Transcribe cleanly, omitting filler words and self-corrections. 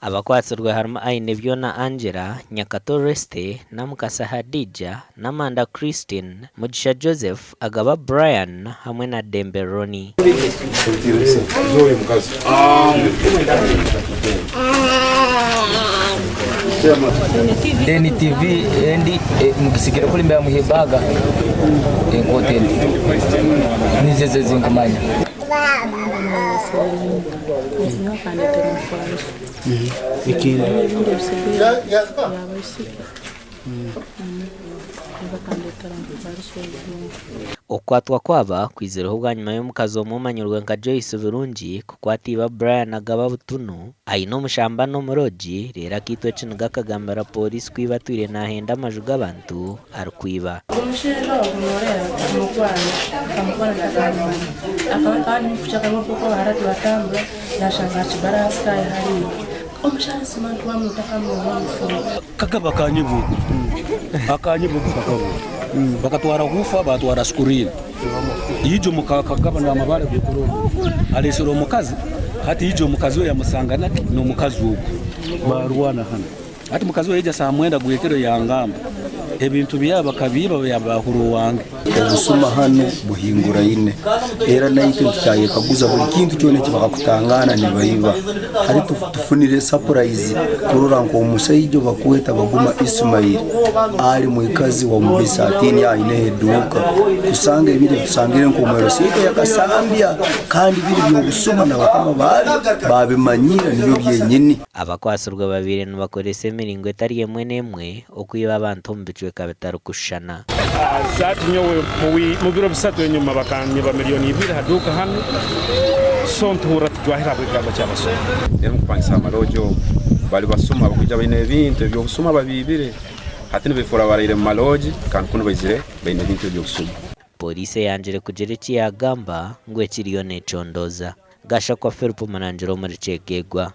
Abakwatsirwe harimu Ainebyona Angela, Nyakato Resty, Namukasa Hadijah, Namanda Christine, Mugisha Joseph, Agaba Brian hamwe na Dembe Ronnie. Then TV endi mugisigire kuri mbe yamuha ebaga enkoto endi nizo ezo ezinkumanya. Okukwatwa kwaba kwizireho bwanyima y'omukazi omwe omanyirwe nka Joyce Birungi kukwata iba Brian Agaba butunu aine omushamba n'omuroogi reero akaitwa ekiniga akagambira pooriisi ku iba atwire naahenda amaju g'abantu arikwiba. Omushaija ogu nooreeba nkamukwana, nkamukwana ntakamumanya. Akaba akaba ari kuceka nk'oku abahara tubatambura, naashanga aha kibaraasa hariya. Omushaija simanyi nti waamwita akamuha omufumu. Kakaba akanyibwe akanyibwe kakaba bakatwara huufa batwara sikuriini ijo mukakagaba namabare gokurora alesere omukazi hati ijo omukazi we yamusanga naki nomukazi ogu barwana hanu hati mukazi we yaija saha mwenda gwekiro yangamba ebintu byabo bakabiiba byabahura owange. Obusuma hanu buhinguraine era naitwe nitukyayekaguza buli kintu kyona eki bakakutangaana nibaiba. Hati tufunire sapurayizi kurora nk'omusaija ou bakweta Baguma Ismail ali mwikazi wa Mubisatini aineho eduuka kusanga ebintu ebi tusangire nk'omu LC ya Kasambya kandi biri by'obusuma na bakama baabyo baabimanyire nibyo byenyini. Abakwatsirwe babaire nibakoresa emiringo etari emwe n'emwe okwiba abantu omu bicweka bitarikushushana. Hati nyowe mu biro bisatu enyuma bakanyiba milioni ibiri ha duuka hanu, so ntuhurra tujwahire ahabw'ekigambo ky'abasuma. Reero mukupangisa amaloogi ogu bari basuma bakwija baine ebintu eby'obusuma babiibire hati nibeefuura baraire mu maloogi kandi kunu baizire baine ebintu eby'obusuma. Pooriisi eyangire kugira eki yaagamba ngu ekiriyo neecondooza. Gashakwa Philip Murangira omuri Kyegegwa.